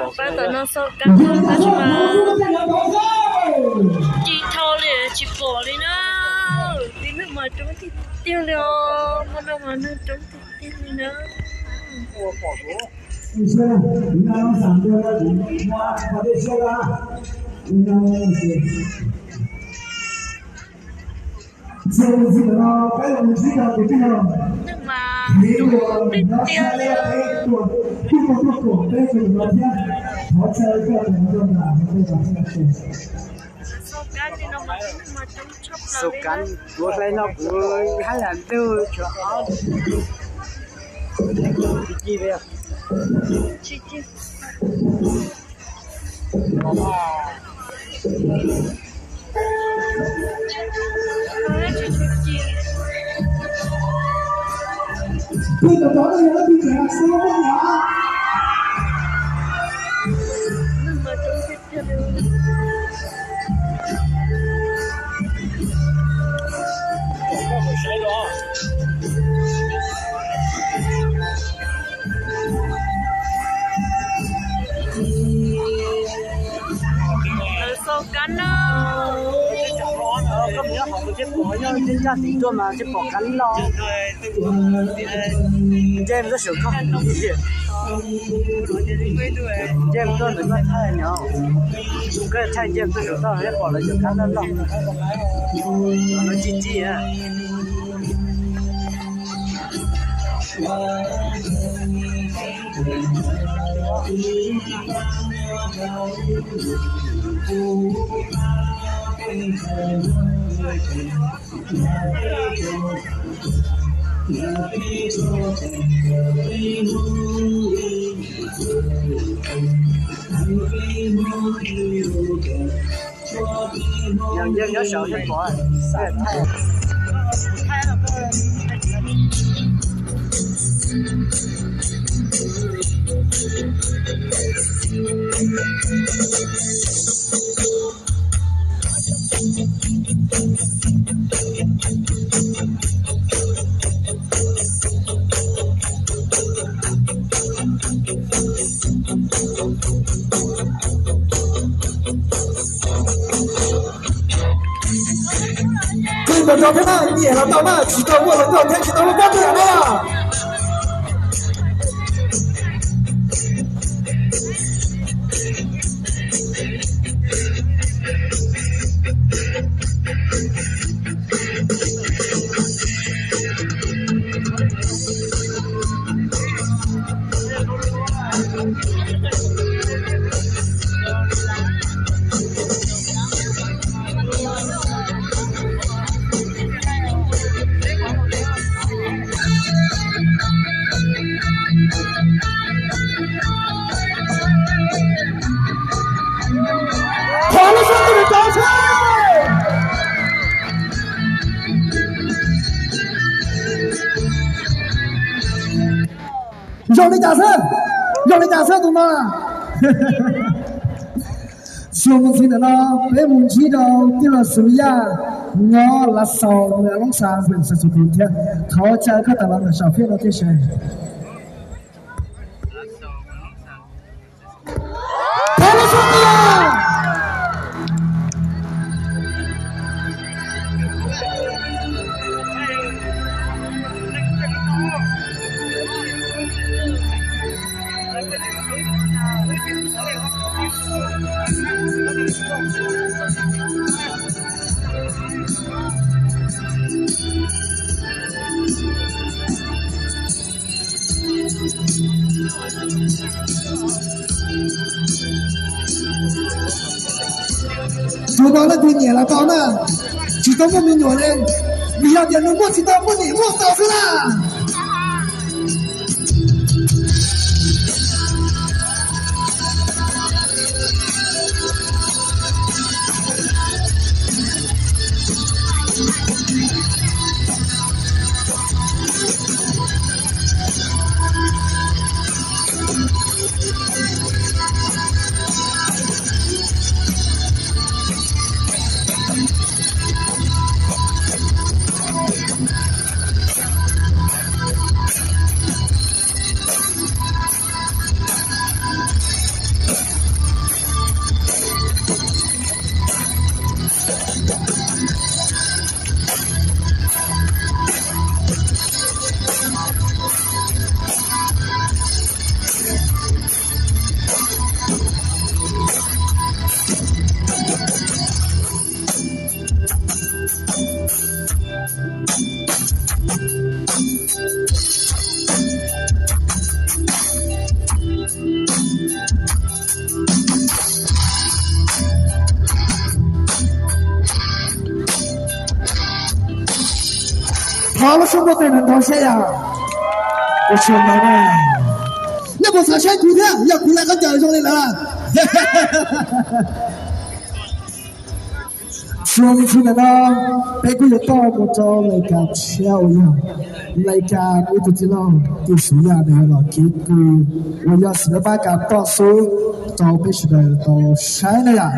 Pab tom no xauj kab tab sis mas ci dhau li tsis pom li na. Tib neeg mas coob tiag tiag li os, hmo no mas neeg coob tiag tiag li na. Neeg mas coob tiag tiag li. Xauj kab li no mas neeg mas coob tshaj plaws li na. Xauj kab ua hle no kuv haj yam nrug tsuav ob tsis ci li. Lawv xauj kab na. Koj mus nyob hauv kuv thiaj pom, nyob nyob tim tuaj mas thiaj pom kab loj. Nce mus tuaj saum koj. Nce mus tuaj ntawm koj thaij nyob. Koj thaij nce mus tuaj saum toj thiaj pom lawv cov kab loj loj. Lawv ci ci na. Yog nyob saud thiaj pom. Tsis tau rau thiab na, nyiam los tau na, tsis tau muaj los tau thiab, tsis tau muaj kab tiam na. Thov lub suab tus nws cov sab. Zoo li cas xwb, zoo li cas xwb tus no. Xyoo ntxiv ntawm no peb mus ntsib rau tij laug Xus Yaj nyob Lav Xaus, Loob Xas, Xas Xus Tus thiab. Thov caw koj tawm los ntawm saum fiab no thiab seb. Tus no leej twg nyiam los tau na, tsis tau muaj me nyuam li, vim yog tias nws muaj tsis tau, muaj niam muaj txiv xwb na. Ov, lub suab npuaj tes nrov nrov seb yog. Ua tsaug ntau na. Nej puas xav saib kuv thiab? Yog kuv lawv khaub ncaws zoo li lawv. Tsis ntxiv ntawm no, peb kuj yuav toj mus rau lais kas tshiab uas yog lais kas ib tug tij laug Tim Suav Yaj nws yuav los kev kws uas yog xim lab pab kas toj xub rau peb sawv daws tau saib na yom.